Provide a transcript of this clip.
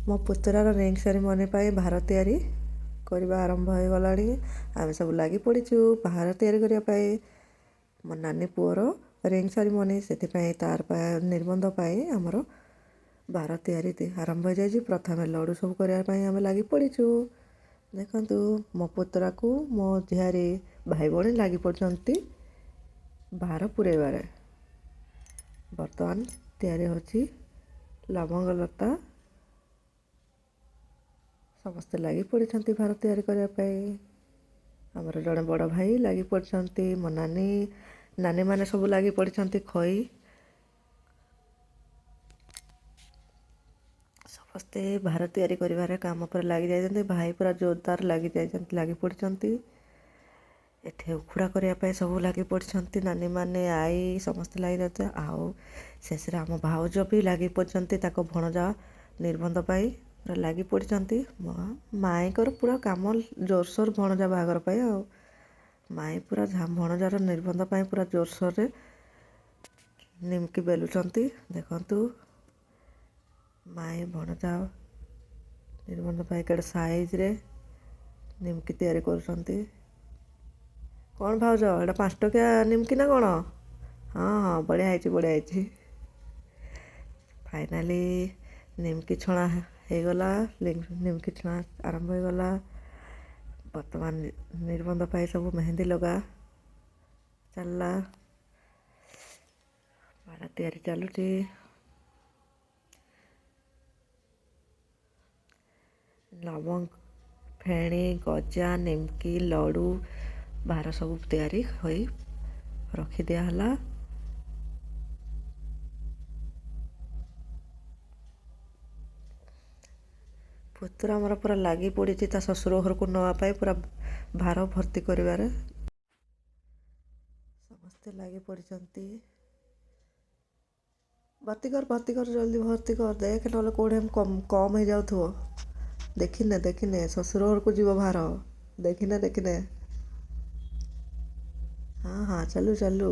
ମୋ ପୁତୁରାର ring ceremony ପାଇଁ ଭାର ତିଆରି କରିବା ଆରମ୍ଭ ହୋଇଗଲାଣି। ଆମେ ସବୁ ଲାଗି ପଡ଼ିଛୁ ଭାର ତିଆରି କରିବା ପାଇଁ। ମୋ ନାନୀ ପୁଅର ରିଙ୍ଗ ସେରିମନି, ସେଥିପାଇଁ ତାର ନିର୍ବନ୍ଧ ପାଇଁ ଆମର ଭାର ତିଆରି ଆରମ୍ଭ ହୋଇଯାଇଛି। ପ୍ରଥମେ ଲଡ଼ୁ ସବୁ କରିବା ପାଇଁ ଆମେ ଲାଗି ପଡ଼ିଛୁ। ଦେଖନ୍ତୁ, ମୋ ପୁତୁରାକୁ ମୋ ଝିଆରୀ ଭାଇ ଭଉଣୀ ଲାଗି ପଡ଼ିଛନ୍ତି ଭାର ପୁରେଇବାରେ। ବର୍ତ୍ତମାନ ତିଆରି ହେଉଛି ଲବଙ୍ଗ ଲତା। ସମସ୍ତେ ଲାଗି ପଡ଼ିଛନ୍ତି ଭାର ତିଆରି କରିବା ପାଇଁ। ଆମର ଜଣେ ବଡ଼ ଭାଇ ଲାଗି ପଡ଼ିଛନ୍ତି, ମୋ ନାନୀ, ନାନୀମାନେ ସବୁ ଲାଗି ପଡ଼ିଛନ୍ତି ଖଇ। ସମସ୍ତେ ଭାର ତିଆରି କରିବାରେ କାମ ପୁରା ଲାଗି ଯାଇଛନ୍ତି। ଭାଇ ପୁରା ଜୋରଦାର ଲାଗି ଯାଇଛନ୍ତି, ଲାଗି ପଡ଼ିଛନ୍ତି। ଏଠି ଉଖୁଡ଼ା କରିବା ପାଇଁ ସବୁ ଲାଗି ପଡ଼ିଛନ୍ତି, ନାନୀମାନେ, ଆଈ ସମସ୍ତେ ଲାଗି ଯାଇଛନ୍ତି। ଆଉ ଶେଷରେ ଆମ ଭାଉଜ ବି ଲାଗି ପଡ଼ିଛନ୍ତି, ତାଙ୍କ ଭଣଜା ନିର୍ବନ୍ଧ ପାଇଁ ପୁରା ଲାଗି ପଡ଼ିଛନ୍ତି। ମାଇଁଙ୍କର ପୁରା କାମ ଜୋରସୋର ଭଣଜା ବାହାଘର ପାଇଁ। ଆଉ ମାଇଁ ପୁରା ଭଣଜାର ନିର୍ବନ୍ଧ ପାଇଁ ପୁରା ଜୋରସୋରରେ ନିମକି ବେଲୁଛନ୍ତି। ଦେଖନ୍ତୁ, ମାଇଁ ଭଣଜା ନିର୍ବନ୍ଧ ପାଇଁ କେଡ଼େ ସାଇଜରେ ନିମକି ତିଆରି କରୁଛନ୍ତି। କ'ଣ ଭାଉଜ, ଏଇଟା 5 ଟଙ୍କିଆ ନିମକି ନା କ'ଣ? ହଁ, ବଢ଼ିଆ ହେଇଛି, ବଢ଼ିଆ ହେଇଛି। ଫାଇନାଲି ନିମକି ଛଣା ହେଇଗଲା, ନିମକି ଛଣା ଆରମ୍ଭ ହେଇଗଲା। ବର୍ତ୍ତମାନ ନିର୍ବନ୍ଧ ପାଇଁ ସବୁ ମେହେନ୍ଦି ଲଗା ଚାଲିଲା, ଭାର ତିଆରି ଚାଲୁଛି। ଲବଙ୍ଗ, ଫେଣି, ଗଜା, ନିମକି, ଲଡ଼ୁ, ଭାର ସବୁ ତିଆରି ହୋଇ ରଖିଦିଆହେଲା। ପୁତୁରା ଆମର ପୁରା ଲାଗି ପଡ଼ିଛି ତା ଶ୍ୱଶୁର ଘରକୁ ନେବା ପାଇଁ, ପୁରା ଭାର ଭର୍ତ୍ତି କରିବାରେ ସମସ୍ତେ ଲାଗି ପଡ଼ିଛନ୍ତି। ଭର୍ତ୍ତି କର, ଭର୍ତ୍ତି କର, ଜଲ୍ଦି ଭର୍ତ୍ତି କର, ଦେଖ ନହେଲେ କେଉଁଠି କମ୍ କମ୍ ହେଇଯାଉଥିବ। ଦେଖିନେ, ଦେଖିନେ, ଶ୍ୱଶୁର ଘରକୁ ଯିବ ଭାର, ଦେଖିନେ, ଦେଖିନେ। ହଁ ହଁ, ଚାଲୁ ଚାଲୁ।